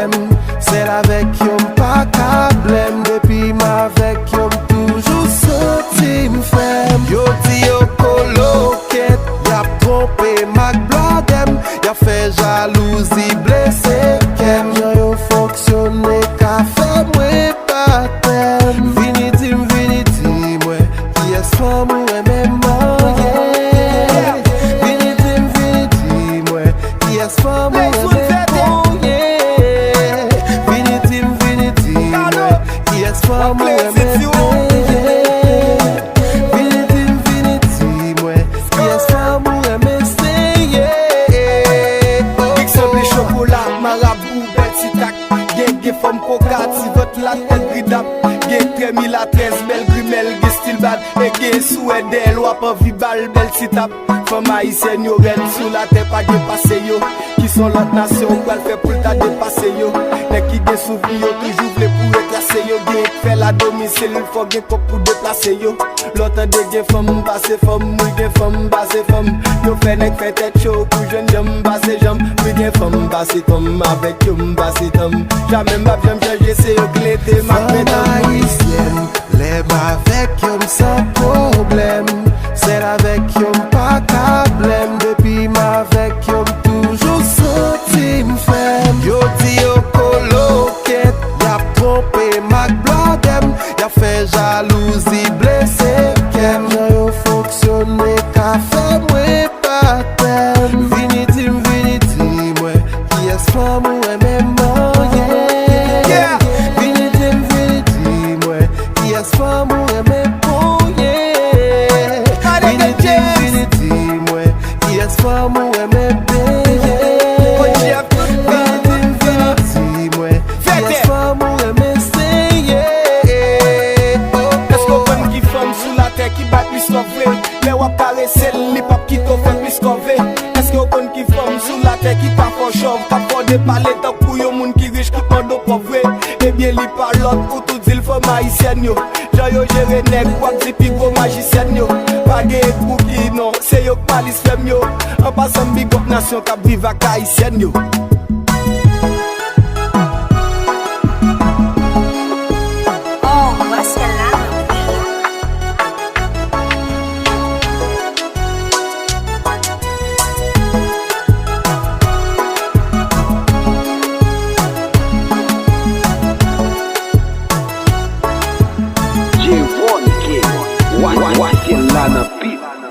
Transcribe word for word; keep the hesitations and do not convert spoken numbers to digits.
m. Sèl avèk yo m pa ka blèm. Depi m avèk yo m toujou santi m fèm. Yo di yo kolokèt, y ap twonpe m ak bladè m. Y ap fè jalouzi blese kè m. Jan yo fonksyone ka fè mwen pa tèm. Vini di m, vini di mwen, kiyès fanm ou renmen manyen? Vini di m, vini di mwen, kiyès fanm ou renmen konyen? Vini di m, vini di mwen, kiyès fanm ou renmen benyen? Vini di m, vini di mwen, kiyès fanm ou renmen senyen? Big Sanble chokola, marabou, bèl ti tak. Gen, gen fanm koka, ti vant la tèt gridap. Gen trè milatrès, bèl grimèl, gen stil bad. E gen swèdè, l w ap anvi ba l bèl ti tap. Fanm ayisyèn yo rèd sou latè, pa gen pase yo. Ki son lòt nasyon ou pral fè pou l ta depase yo? Nèg ki gen souvni yo toujou vle pou retrase yo. Gen k fè l a domisil, fò gen kòb pou deplase yo. Lè w tande gen fanm pase fanm, wi gen fanm pase fanm. Yo fè nèg fè tèt cho pou jwenn janm pase janm. Wi gen fanm pase fanm, avèk yo m pase tan m. Jamè m p ap janm chanje, se yo k lete m ak mèt an m. Fanm ayisyèn, lè m avèk yo m san pwoblèm. Sèl avèk yo m pa ka blèm. Depi m avèk yo m toujou santi m fèm. Yo di yo kolokèt, y ap twonpe m ak bladè m. Y ap fè jalouzi blese kè m. Jan yo fonksyone ka fè mwen pa tèm. Vini di m, vini di mwen, kiyès fanm ou renmen manyen? Vini di m, vini di mwen, kiyès fanm ou renmen konyen? Vini di m, vini di mwen, kiyès fanm ou renmen benyen? Vini di m, vini di mwen, kiyès fanm ou renmen senyen? Èske w konn ki fanm sou latè ki bay plis love vre? Lè w ap karese l, li p ap kite w fè plis kòve. Èske w konn ki fanm sou latè ki ka fè w chòv, k ap fè w depale tankou yon moun ki rich, ki mande w pòv vre? Ebyen, li pa lòt, ou tou di l, fanm ayisyèn yo. Jan yo jere nèg, w ap di pi gwo majisyèn yo. Pa gen bouki non, se yo k malis fèm yo. An pasan, m big up nasyon k ap viv ak ayisyèn yo. Oh, what's the line? J one K, wa-, wa-, what's the line?